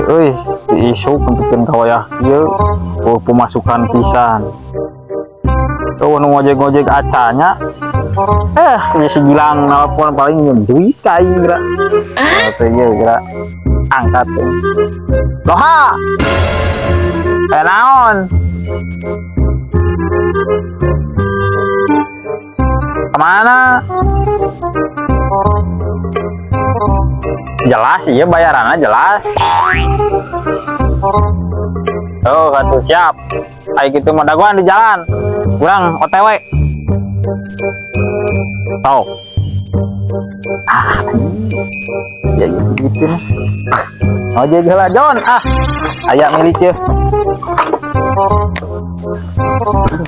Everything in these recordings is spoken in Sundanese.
Euy, di isuk nepikeun ka wayah kieu, oh, pemasukan pisan. Tuh nu ngojek-ngojek acanya. Eh, ya si Gilang nelpon paling nyeun duit ka aing geura. Oh, teh ieu geura. Angkat tuh. Loha. Eh, naon? Kemana? Jelas, iya bayarannya jelas. Oh, satu siap. Ayo gitu mah dagoan di jalan. Kurang OTW. Tau. Ah, ya gitu gitu nih. Ah, ojek heula John. Ah, aya milik ya.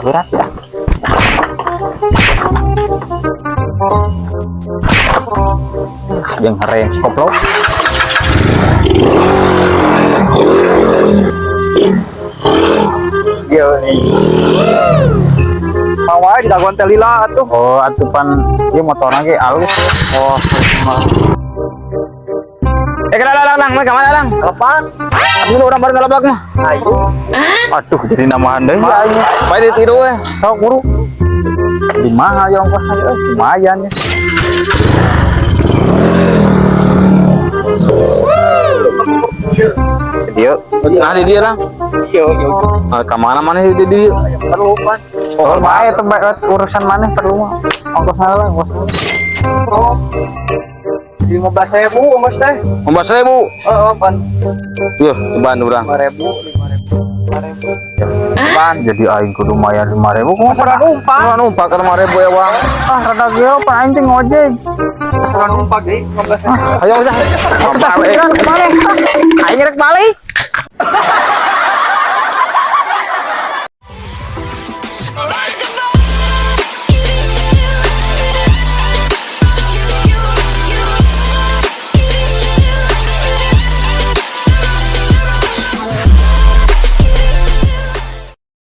Berat ya. Ah, jeung rem goblok. Iya nih. Mau wae didagoan teh lila atuh. Oh, atuh pan ieu motorna ge alus. Oh, Eh, kena lang lang, ka mana lang? Lepak. Dulu orang baru ngelebak mah. Ayo. Aduh, jadi namahan deui aing. Bae ditiru we. Sok buru. Di mahal ya ongkosna euy, lumayan ya. Dia Nah, di dia lang. Iya, iya. Ah, ka mana mana di dia? Perlu pan. Oh, bae teh bae urusan maneh perlu mah. Ongkosna lah, ongkosna. Oh. 15.000 ongkos teh. 15.000. Heeh, pan. Yuh, cobaan urang. 5.000, 5.000, 5.000. Cobaan. Jadi aing kudu mayar 5.000 kumaha Masa numpak. Urang numpak ka 5.000 ya, Bang. Ah, rada geo pan aing teh ngojek. Masa numpak deui 15.000. Ayo usah. Kita pikiran kemana? Aing rek balik.